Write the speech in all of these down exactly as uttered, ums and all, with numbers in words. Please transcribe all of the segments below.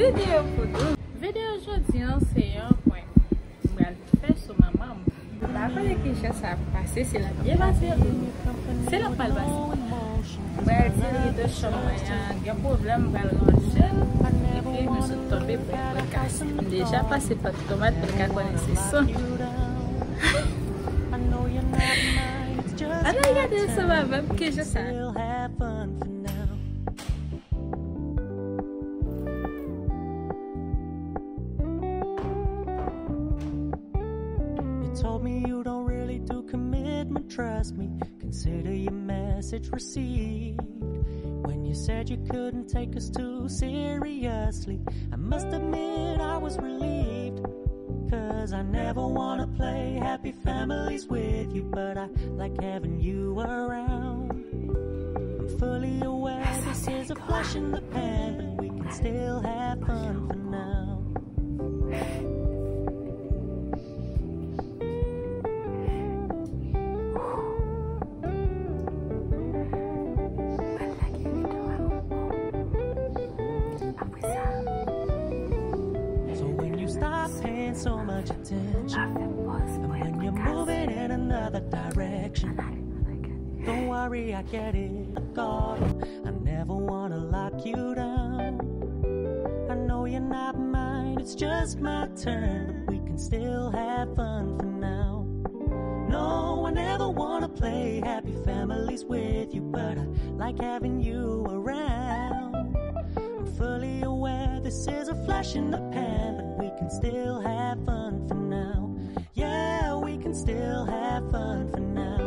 Videyo pou nou. Videyo jodi an se yon prank m pral fè sou manman m. M pa konnen kijan sa ap pase, si l ap byen pase, si l ap mal pase. M pral di li de chanm mwen an gen pwoblèm, m pral ranje l. Epi nou sot tonbe pou yon prank kase. M deja pase pant tomat pou l ka konnen se san. Ann al gade ansanm avè m kijan sa. You told me you don't really do commitment, trust me. Consider your message received. When you said you couldn't take us too seriously, I must admit I was relieved. 'Cause I never wanna play happy families with you, but I like having you around. I'm fully aware this is a flash in the pan, but we can still have fun for now. So when you stop paying so much attention, and when you're moving in another direction, don't worry, I get it. God, I never wanna lock you down. I know you're not mine, it's just my turn, but we can still have fun for now. No, I never wanna play happy families with you, but I like having you around. I'm fully aware this is a flash in the pan, but we can still have fun for now. Yeah, we can still have fun for now.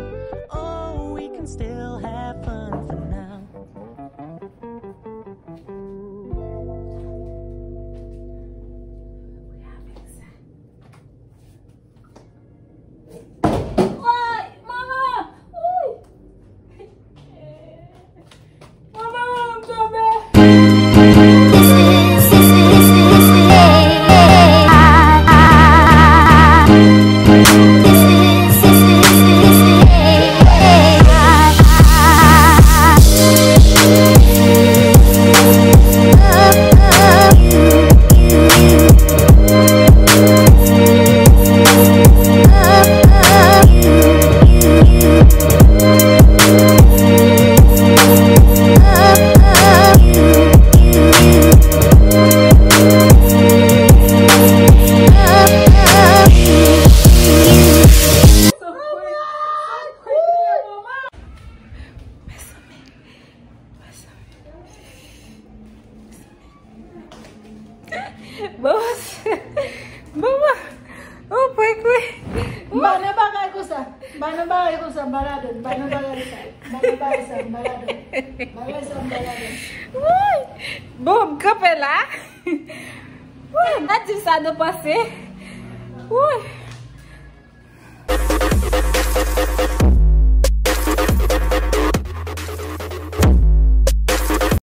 Oh, we can still have fun for now. Woy, manman! Woy! Manman, m tonbe! Bon, bon, bon, ou prank wi. M pa nan bagay konsa. M pa nan bagay konsa, m pa ladann. M pa nan bagay sa. M pa nan bagay sa, m pa ladann. Bagay sa, m pa ladann. Woy! Bon, m kanpe la. Woy, m pa di sa nou panse. Woy!